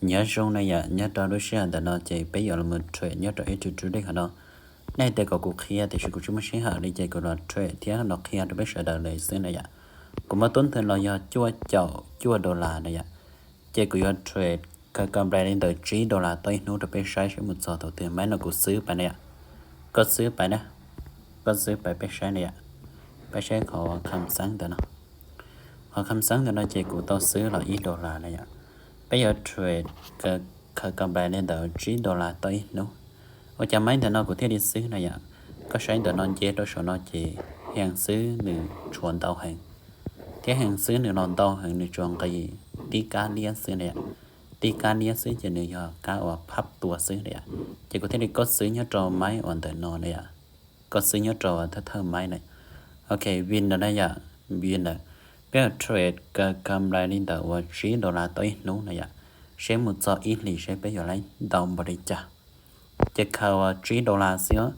Nyob zoo na yom, nyob rau lub sij hawm ntawm no ces peb yuav los mus trade nyob rau ib tug rub dej hov no. Nej hais tias kom kuv qhia tiam sis kuv tsis muaj sij hawm li ces kuv los trade thiab los qhia rau peb sawv daws li xwb na yom. Kuv muaj tub nthwv los yog cuaj caum cuaj dollar na yom, ces kuv yuav trade kawg kam nplais li ntawm tsib dollar tau ib hnub rau peb saib seb mus txog thaum twg. Maiv no kuv xwb pais na yom, koj xwb pais na, koj xwb pais peb saib na yom. Peb saib qhov kham xeeb ntawm no, qhov kham xeeb ntawm no ces kuv tau xwb los ib dollar na yom. Peb yuav trade kawg kam nplais li ntawm tsib dollar tau ib hnub. Ua cas maiv ntawm no kuv thiaj li xwb na yom. Koj saib ntawm no nce rau saum no ces heev xwb nws tshuav ntau heev, thiab heev xwb nws los ntau heev nws tsuas nqis tib kab liab xwb na yom. Tib kab liab xwb ces nws yog kab uas phab tua xwb na yom. Ces kuv thiaj li koj xwb nyob rau maiv uas ntawm no na yom, koj xwb nyob rau thawj thawj maiv na. Ok, winner na yom, winner. Peb yuav trade kawg kam nplais li ntawm uas tsib dollar tau ib hnub na yom, seb mus txog ib hlis seb peb yuav laib ntau npaum li cas. Ces khaws uas tsib dollar xwb os.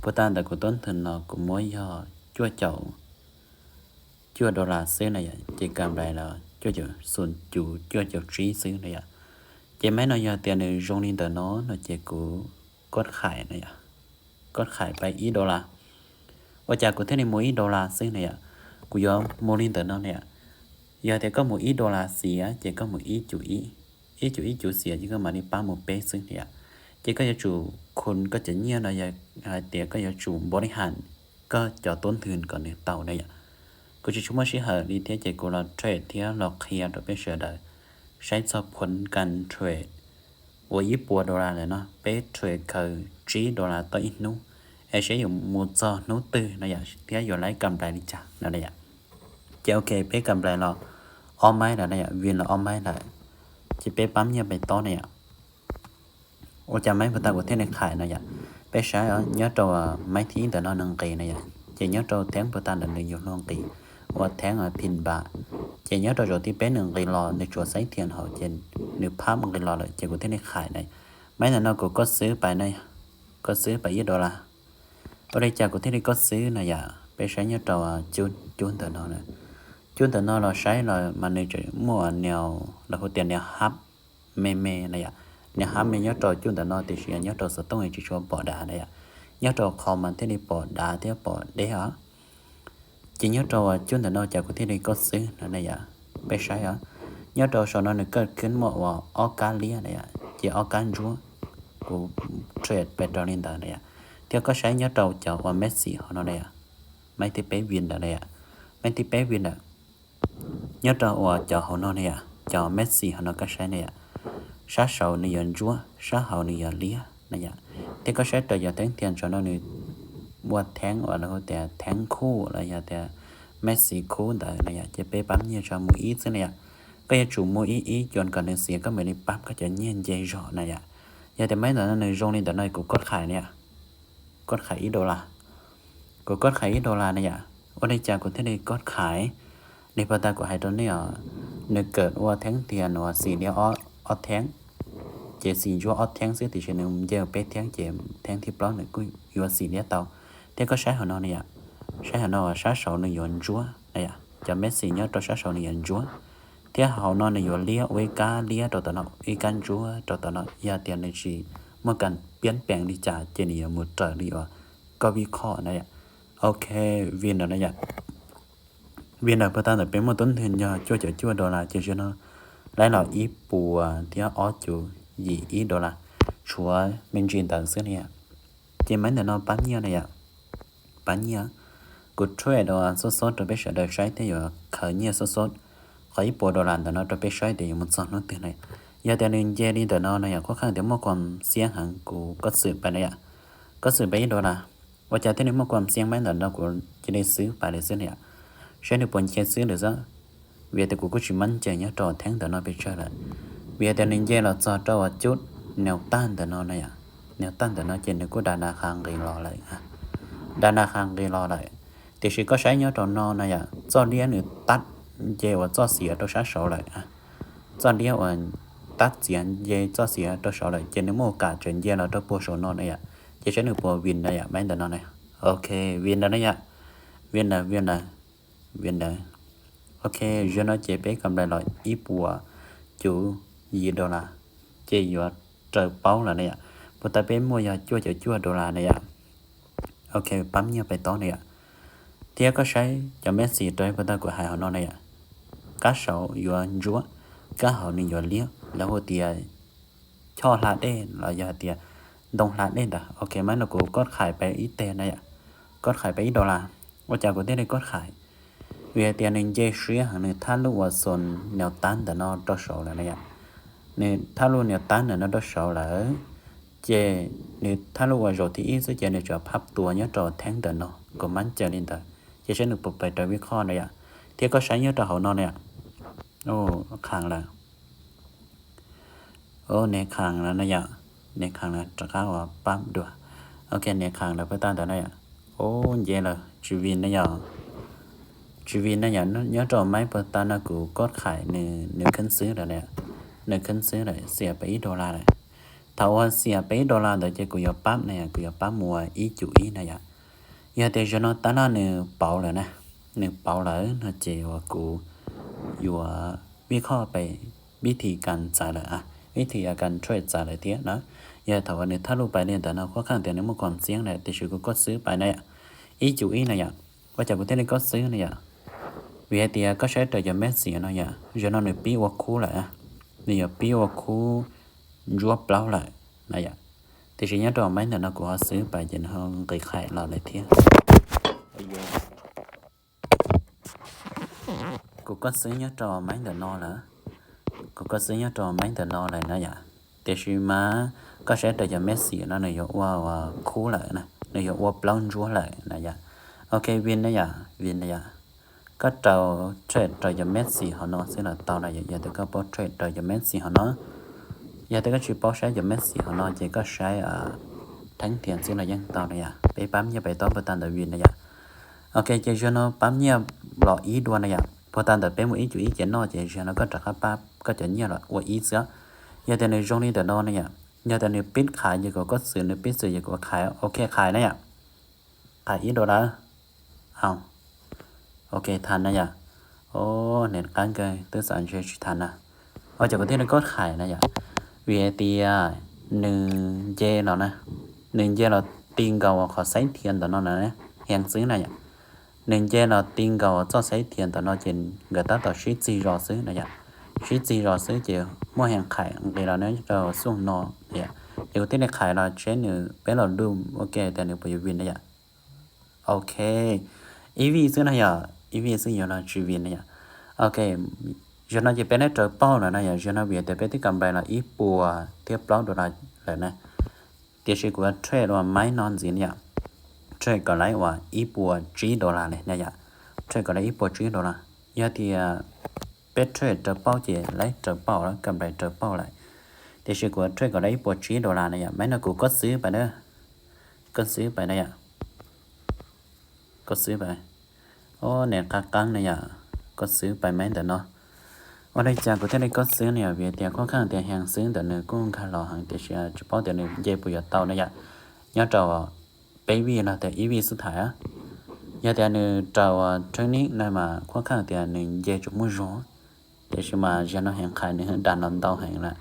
Puag ta ntawm kuv tub nthwv no kuv muab yog cuaj caum cuaj dollar xwb na yom, ces kam nplais los cuaj caum xum cuv cuaj caum tsib xwb na yom. Ces maiv no yog tias nws zoo li ntawm no no ces kuv koj khais na yom, koj khais pais ib dollar. Ua cas kuv thiaj li mus ib dollar xwb na yom? Kuv yuav mus li ntawm no na yom. Yog tias koj mus ib dollar xiav ces koj mus ib cuv ib, ib cuv ib cuv xiav ces koj mam li pab mus peb xwb na yom. Ces koj yuav tsum khun koj cov nyiaj no yog hais tias koj yuav tsum npau li has koj cov tub nthwv kom nws tau na yom. Kuv tsis tshua muaj sij hawm li thiab ces kuv los trade thiab los qhia rau peb sawv daws saib txog phuv kas trade uas ib puas dollar lawm no, peb trade khaws tsib dollar tau ib hnub, es seb yuav mus txog hnub twg na yom, thiab yuav laib kam nplais li cas no na yom. Ces ok, peb kam nplais los ob maiv lawm na yom, win los ob maiv lawm, ces peb pab nyiaj pais tob na yom. Ua cas maiv puag ta kuv thiaj li khais no yom? Peb saib nyob rau maiv thib ib ntawm no nws nqis na yom, ces nyob rau theeb puag ta ntawm nws yuav luag nqis ua theeb phim npam. Ces nyob rau zaum thib peb nws nqis los nws tsuas xaiv thiam hauv ces nws phab nqis los lawm ces kuv thiaj li khais na. Maiv ntawm no kuv koj xwb pais na, koj xwb pais ib dollar. Ua li cas kuv thiaj li koj xwb na yom? Peb saib nyob rau cub ntawm no na, cub ntawm no los saib los mas nws tseem muaj nws lawv hu tias nws hab me me na yom. Nws hab me nyob rau cub ntawm no tiam sis nyob rau xov tooj tsis tshua pom dav na yom. Nyob rau qhov mas thiaj li pom dav thiab pom deb os. Ces nyob rau cub ntawm no cas kuv thiaj li koj xwb no na yom. Peb saib os, nyob rau saum no nws kaj khwb muaj uas ob kab liab na yom, ces ob kab ntsuab, kuv trade pais rau li ntawd na yom. Thiab koj saib nyob rau cov uas Messi hauv no na yom, maiv thib peb win lawm na yom, maiv thib peb win lawm. Nyob rau uas cov hauv no na yom, cov Messi hauv no koj saib na yom, sab saud nws yuav ntsuab, sab hauv nws yuav liab na yom. Thiab koj saib rau cov theeb thiam saum no nws ua theeb uas lawv hu tias theeb khuj los yog tias Messi khuj ntawd na yom, ces peb pab nyiaj tso mus ib xwb na yom. Koj yuav tsum mus ib ib cuam kom nws xiav koj mam li pab koj cov nyiaj nce zog na yom. Yog tias maiv ntawm no nws zoo li ntawm no kuv koj khais na yom, koj khais ib dollar. Kuv koj khais ib dollar na yom. Ua li cas kuv thiaj li koj khais? Li puag ta kuv hais rau nej os, nws kawm ua theeb thiam uas xim liab ob theeb, ces xim ntsuab ob theeb xwb tiam sis nws nce peb theeb ces theeb thib plaub nws kuj yuav xim liab tau. Thiab koj saib hauv no na yom, saib hauv no uas sab saud nws yuav ntsuab na yom, cov Messi nyob rau sab saud nws yuav ntsuab. Thiab hauv no nws yuav liab ua ib kab liab rau tom no, ib kab ntsuab rau tom no, yog tias nws tsis muaj kas piab peem li cas ces nws yuav mus raws li uas koj vij qhoj na yom. Ok, winner na yom. Winner puag ta ntawm peb muaj tub nthwv yog cuaj caum cuaj dollar ces zaum no laib los ib puas thiab ob cuv yim ib dollar, tshuav me ntsis ntawd xwb na yom. Ces maiv ntawm no pab nyiaj na yom, pab nyiaj. Kuv trade uas xub xub rau peb sawv daws saib thiab yuav khaws nyiaj xub xub qhov ib puas dollar ntawm no rau peb saib tias yuav mus txog hnub twg na. Yog tias nws nce li ntawm no na yom, khuab kheej tias muaj kuam xiab heev kuv koj xwm pais na yom, koj xwm pais ib dollar. Ua cas thiaj li muaj kuam xiab maiv ntawm no kuv cia li xwb pais li xwb na yom, saib nws puas nce xwb lawm xwb. Vim tias kuv kuj tsis mab nce nyob rau theeb ntawm no pes tsawg lawm. Vim tias nws nce los txog rau uas cub nws tag ntawm no na yom, nws tag ntawm no ces nws kuj da na qha nqis los lawm, da na qha nqis los lawm. Tiam sis koj saib nyob rau no na yom, txoj liab nws tab nce uas txoj xiav rau sab saud lawm, txoj liab uas tab txiav nce txoj xiav rau saud lawm ces nws muaj kam tseem nce los rau puag saum no na yom. Ces saib nws puas win na yom, maiv ntawm no na. Ok, win na yom, win na, win na, win na. Ok, zaum no ces peb kam nplais los ib puas cuv yim dollar. ces yuav raws paub lawm na yom. Puag ta peb muaj yog cuaj caum cuaj dollar na yom. Ok, pab nyiaj pais tob na yom. Thiab koj saib cov message rau puag ta kuv hais hauv no na yom. Kab saud yuav ntsuab, kab hauv nws yuav liab, lawv hu tias choj hla dej los yog hais tias ntoo hla dej ntawd. Ok, mas no kuv koj khais pais ib teg na yom, koj khais pais ib dollar. Ua cas kuv thiaj li koj khais? Vim hais tias nws nce siab heev, nws thaj lub uas xos niam tab ntawm no rau saud lawm na yom. Nws thaj lub niam tab ntawm no rau saud lawm, ces nws thaj lub uas zaum thib ib xwb ces nws tsuas phab tua nyob rau theeb ntawm no, kuv mab caw li ntawd ces saib nws puas pais raws vij qhoj na yom. Thiab koj saib nyob rau hauv no na yom. Khas lawm. Nws khas lawm na yom, nws khas lawm rov qab uas pab dua. Ok, nws khas lawm puag ta ntawd na yom. Nce lawm, tsis vim na yom, tsis vim na yom, nyob rau mab puag ta no kuv koj khais nws, nws kheeb xwb lawm, nws kheeb xwb lawm, xiam pais ib dollar lawm. Thaum uas xiam pais ib dollar ntawd ces kuv yuav pab na yom, kuv yuav pab mus ua ib cum ib na yom. Yog tias zaum no tab laj nws pauv lawm na, nws pauv lawm no ces uas kuv yuav vij qhoj pais vij thi kas txawv lawm, vij thi kas trade txawv lawm thiab na. Yog thaum uas nws thaj lub pais li ntawd no khuab kheej tias nws muaj koom txiab lawm, tiam sis kuv koj xwb pais na yom, ib cum ib na yom. Ua cas kuv thiaj li koj xwb na yom? Vim hais tias koj saib raws cov message no yom, zaum no nws pib ua khub lawm, nws yuav pib ua khub ntsuab plaub lawm na yom. Tiam sis nyob rau mab ntawm no kuv ho xwb pais ces nws ho nqis khais los lawm thiab. Kuv koj xwb nyob rau mab ntawm no lawm, kuv koj xwb nyob rau mab ntawm no lawm na yom. Tiam sis mas koj saib raws cov message no nws yuav ua khub lawm na, nws yuav ua plaub ntsuab lawm na yom. Ok, vim na yom, vim na yom. Koj rau trade raws cov message hauv no xwb los tau na yom, yog tias koj paub trade raws cov message hauv no. Yog tias koj tsis paub saib cov message hauv no ces koj saib theeb thias xwb los yeej tau na yom. Peb pab nyiaj pais tob puag ta ntawd vim na yom. Ok, ces zaum no pab nyiaj los ib dua na yom. Puag ta ntawd peb mus ib cum ib ces noj ces zaum no koj rov qab pab koj cov nyiaj los ua ib xwb. Yog tias nws zoo li ntawm no na yom, yog tias nws pib khais ces kuv koj xwb, nws pib xwb ces kuv khais. Ok, khais na yom. Khais ib dollar. Ok, tham na yom. Niam qab kawg, twb xav ntshe tsis tham na. Ua cas kuv thiaj li koj khais na yom? Vim hais tias nws nce los na, nws nce los ti nkaus qhov xaib thias ntawm no na, heev xwb na yom. Nws nce los ti nkaus txoj xaib thias ntawm no ces nkawd tab tom sib txig zos xwb na yom. Sib txig zos xwb ces muaj heev khais nqis los nyob rau xub no na yom. Ces kuv thiaj li khais los seb nws, peb los du ua ke tias nws puas yuav vim na yom. Ok, ib vij xwb na yom, ib vij xwb, yog no tsis vim na yom. Ok, zaum no ces peb neb raws pauj lawm na yom, zaum no vim tias peb twb kam nplais los ib puas thiab plaub dollar lawm na. Tiam sis kuv yuav trade uas maiv no ntxiv na yom, trade kom laib uas ib puas tsib dollar li na yom, trade kom laib ib puas tsib dollar. Yog tias peb trade raws pauj ces laib raws pauj lawm, kam nplais raws pauj lawm. Tiam sis kuv yuav trade kom laib ib puas tsib dollar na yom, maiv no kuv koj xwb pais na, koj xwb pais na yom, koj xwb pais. Niam qab qeeb na yom, koj xwb pais maiv ntawm no. Ua li cas kuv thiaj li koj xwb na yom, vim tias khuab kheej tias heev xwb ntawm nws kuj nkag los heev tiam sis tsis paub tias nws nce puas yuav tau na yom. Nyob rau peb vij los tias ib vij xwb tham. Yog tias nws raws training no mas khuab kheej tias nws nce tsuas muaj zog, tiam sis mas zaum no heev khais nws dag los ntau heev lawm.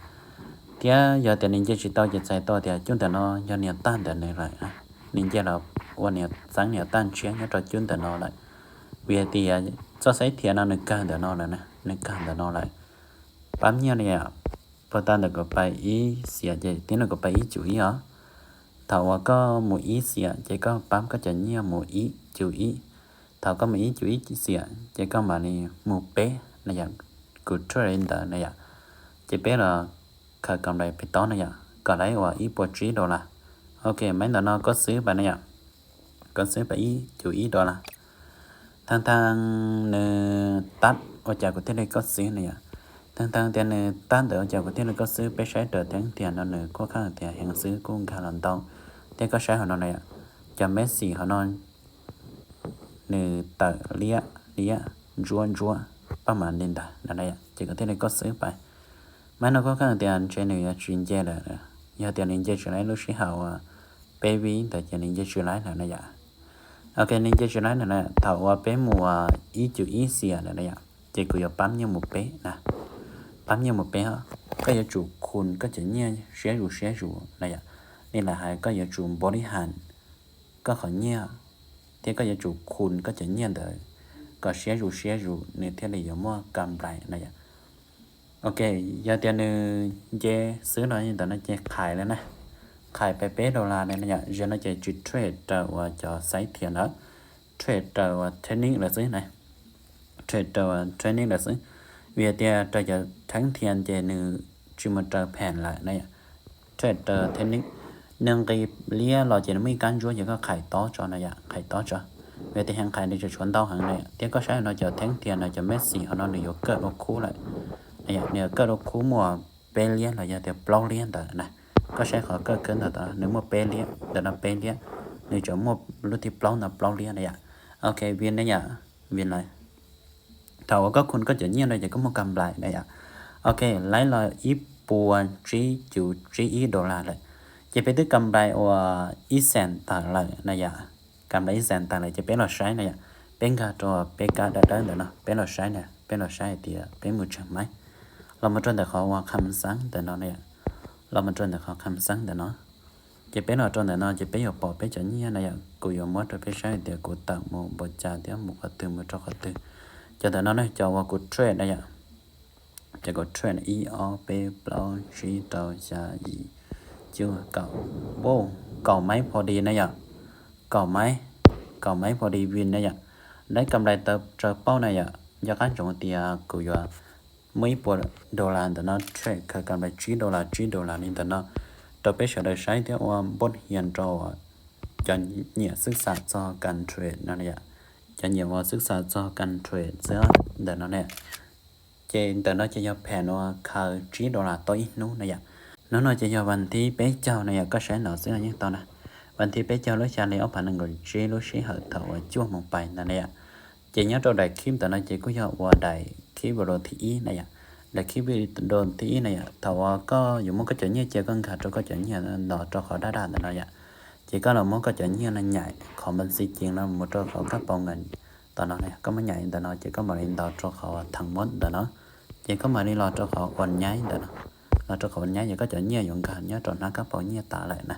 Thiab yog tias nws nce tsis tau ces txhais tau tias cub ntawm no yog niam tag ntawm nws lawm, nws nce los ua niam txeeb niam tag ntshiab nyob rau cub ntawm no lawm. Vim hais tias txoj xaib thias no nws kawg ntawm no lawm, nws kawg ntawm no lawm. Pab nyiaj na yom, puag ta ntawm kuv pais ib xiam ces tib no kuv pais ib cum ib os. Thaum uas koj mus ib xiam ces koj pab koj cov nyiaj mus ib cum ib. Thaum koj mus ib cum ib xiam ces koj mam li mus peb na yom, kuv trade li ntawd na yom. Ces peb los khaws kam nplais pem tob na yom, kom laib uas ib puas tsib dollar. Ok, maiv ntawm no koj xwb pais na yom, koj xwb pais ib cum ib dollar. Thaj thaj nws tab ua cas kuv thiaj li koj xwb na yom. Thaj thaj tias nws tab ntawd ua cas kuv thiaj li koj xwb, peb saib raws theeb thias no nws khuab kheej tias heev xwb kuj nkag los ntau. Thiab koj saib hauv no na yom, cov message hauv no nws tawm liab liab ntsuab ntsuab paj mas li ntawd na yom, ces kuv thiaj li koj xwb pais. Maiv no khuab kheej tias ntshe nws yuav tsis nce lawm, yog tias nws nce tsis laib lub sij hawm uas peb vij ntawd ces nws nce tsis laib lawm na yom. Ok, nws nce tsis laib lawm na, thaum uas peb mus ib cum ib xiam lawm na yom, ces kuv yuav pab nyiaj mus peb na, pab nyiaj mus peb os. koj yuav tsum khun koj cov nyiaj siab zus siab zus na yom. Li lawv hais koj yuav tsum npav li has koj qhov nyiaj, thiab koj yuav tsum khun koj cov nyiaj ntawd kom siab zus siab zus nws thiaj li yuav muaj kam nplais na yom. Ok, yog tias nws nce xwb no ntawm no ces qhais lawm na, qhais peb peb dollar na yom. Zaum no ces tsis trade raws uas cov xaiv thias ntawd, trade raws uas technique lawm xwb na, trade raws uas technique lawm xwb. Vim tias raws cov theeb thias ces nws tsis mus raws phem lawm na yom. Trade raws technique, nws nqis liab los ces nws muaj ib kab ntsuab ces koj qhais tob tso na yom, qhais tob tso. Vim tias heev qhais nws tseem tshuav ntau heev na yom. Thiab koj saib no cov theeb thias no cov message hauv no nws yuav kawj dua khub lawm na yom, nws yuav kawj dua khub muaj peb liab los yog tias plaub liab ntawd na. Koj saib qhov kawj khwb ntawm no nws muaj peb liab, ntawm no peb liab, nws tseem muaj lub thib plaub ntawd plaub liab na yom. Ok, vim ne yom, vim lawm. Thaum uas koj khun koj cov nyiaj no ces koj muaj kam nplais na yom. Ok, laib los ib puas tsib cuv tsib ib dollar lawm, ces peb twb kam nplais uas ib xees tawm lawm na yom. Kam nplais ib xees tawm lawm ces peb los saib na yom. Peb nkag rau peb kab dawb dawb ntawm no peb los saib na, peb los saib hais tias peb mus tshem maib, los mus rau ntawm qhov uas kham xeeb ntawm no na yom. Los mus rau ntawm qhov kham xeeb ntawm no, ces peb los rau ntawm no ces peb yuav pom peb cov nyiaj na yom. Kuv yuav muab rau peb saib hais tias kuv tawm mus npaum cas thiab mus qhov twg mus rau qhov twg. Cov ntawm no ne cov uas kuv trade na yom. Ces kuv trade ib ob peb plaub tsib rau xya yim cuaj kaum, wow, kaum maib pho di na yom. Kaum maib, kaum maib pho di vim na yom. Laib kam nplais tawm raws paub na yom. Nco qab ntsoov tias kuv yuav muaj ib puas dollar ntawm no trade khaws kam nplais tsib dollar tsib dollar li ntawm no rau peb sawv daws saib thiab ua npoj hias rau cov nyiam xwb xam txog kam trade no yom. Cov nyiam uas xwb xam txog kam trade xwb ntawm no ne. Ces ntawm no ces yog phem uas khaws tsib dollar tau ib hnub na yom. Hnub no ces yog vas thib peb caug na yom, koj saib no xwb no yeej tau na. Vas thib peb caug lub xya hli ob phav nees nkaum tsib lub sij hawm thaum uas cuaj moos pais ntawd na yom. Ces nyob rau daim khib ntawm no ces kuj yog ua daim khib video thib ib na yom. Daim khib video thib ib na yom, thaum uas koj yuav muab koj cov nyiaj cia koj nkag rau koj cov nyiaj ntawd rau qhov dab dab ntawm no yom. Ces koj los muab koj cov nyiaj no nyaim qhov npas xi cees no mus rau qhov kab paus nkas tom no, koj muab nyaim ntawm no ces koj mam li ntaus rau qhov theem muab ntawm no. Ces koj mam li los rau qhov ua nyaib ntawm no, los rau qhov ua nyaib ces koj cov nyiaj yuav nkag nyob rau hnab kab paus nyiaj tas lawm na.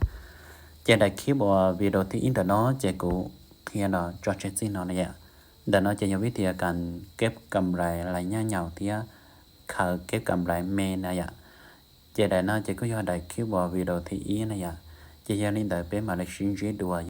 Ces daim khib uas video thib ib ntawm no ces kuv qhia los tso tseg txij no na yom. Ntawm no ces yog vib tias kam keb kam nplais lais nyaj nyaus thiab khaws keb kam nplais me na yom. Ces daim no ces kuj yog daim khib uas video thib ib na yom. Ces yog li ntawd peb mam li sib ntsib dua.